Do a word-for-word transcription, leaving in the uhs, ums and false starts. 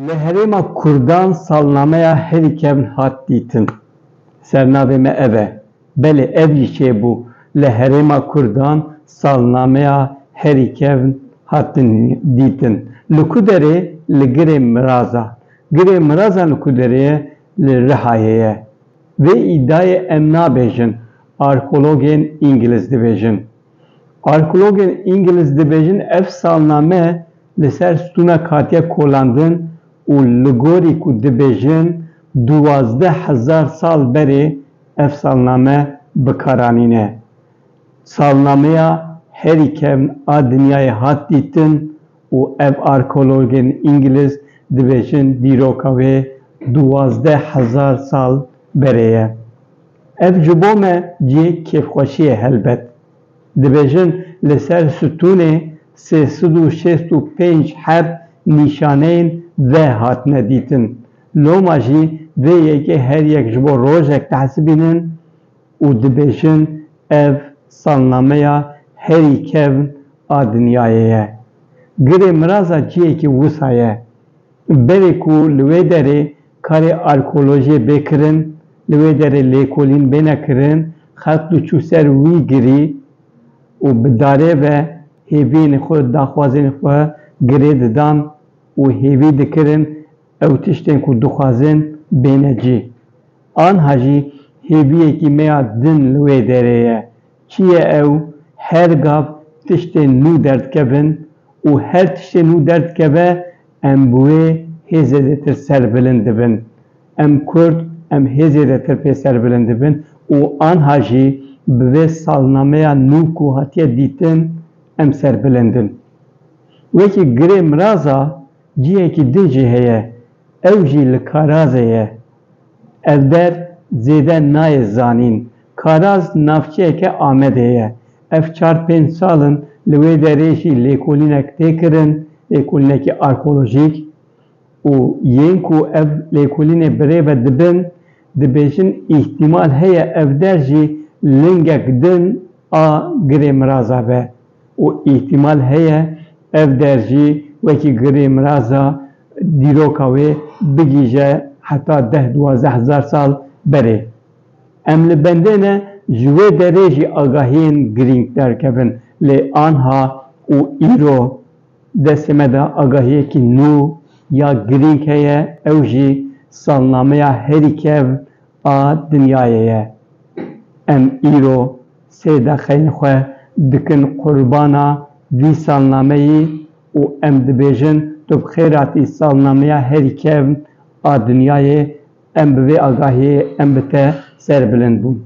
Li herêma Kurdan salnameya herî kevn hat dîtin. Sernavê me ev e. Belê, ev jî çêbû. Li herêma Kurdan salnameya herî kevn hatin dîtin. Li ku derê? Li Girê Miraza. Girê Miraza li ku derê ye? Li Rihayê ye. Vê îdayê em nabêjin, arkeologên îngiliz dibêjin. Arkeologên îngiliz dibêjin ev salname li ser stûnek hatiye kolandin û li gorî ku dibêjin duwazdeh hezar sal berê ev salname bi kar anîne. Salnameya herî kevn a dinyayê hat dîtin û ev arkeologên îngiliz dibêjin dîroka wê duwazdeh hezar sal berê ye. Ev ji bo me cihê kêfxweşî ye helbet. Dibêjin li ser stûnê sê sed û şêst û pênc heb nîşaneyên ve hatine dîtin. Loma jî vê yekê her yek ji bo rojek dihesibînin û dibêjin ev salnameya herî kevn a dinyayê ye. Girê Miraza cihekî wisa ye. Berê ku li wê derê karê arkeolojiyê bê kirin, li wê derê lêkolîn bêne kirin, xelk diçû ser wî girî û bi darê ve hêviyên xwe, daxwazên xwe girê didan û hêvî dikirin ew tiştên ku dixwazin bêne cî. Anha jî hêviyekî me ya din li wê derê ye. Çi ye ew? Her gav tiştên nû derdikevin û her tiştê nû derdikeve, em bi wê hê zêdetir serbilind dibin. Em Kurd, em hê zêdetir pê serbilind dibin û anha jî bi vê salnameya nû ku hatiye dîtin, em serbilind in. Wekî Girê Miraza cihekî din jî heye, ew jî li Karazê ye. Ev der zêde nayê zanîn. Karaz navçeyeke Amedê ye. Ev çar pênc sal in li wê derê jî lêkolînek tê kirin, lêkolînekî arkeolojîk û yên ku ev lêkolînê bi rê ve dibin, dibêjin îhtimal heye ev der jî lingek din a Girê Miraza be û îhtimal heye ev der jî wekî Girê Miraza dîroka wê bigihîje heta deh duwazdeh hezar sal berê. Em li bendê ne ji wê derê jî agahiyên girîng derkevin, lê anha û îro destê me de agahiyekî nû ya girîng heye, ew jî salnameya herî kevn a dinyayê ye. Em îro sê deqeyên xwe dikin qurbana vî salnameyî û em dibêjin tu bi xêr hatî salnameya herî kevn a dinyayê, em bi vê agahiyê em bi te serbilind bûn.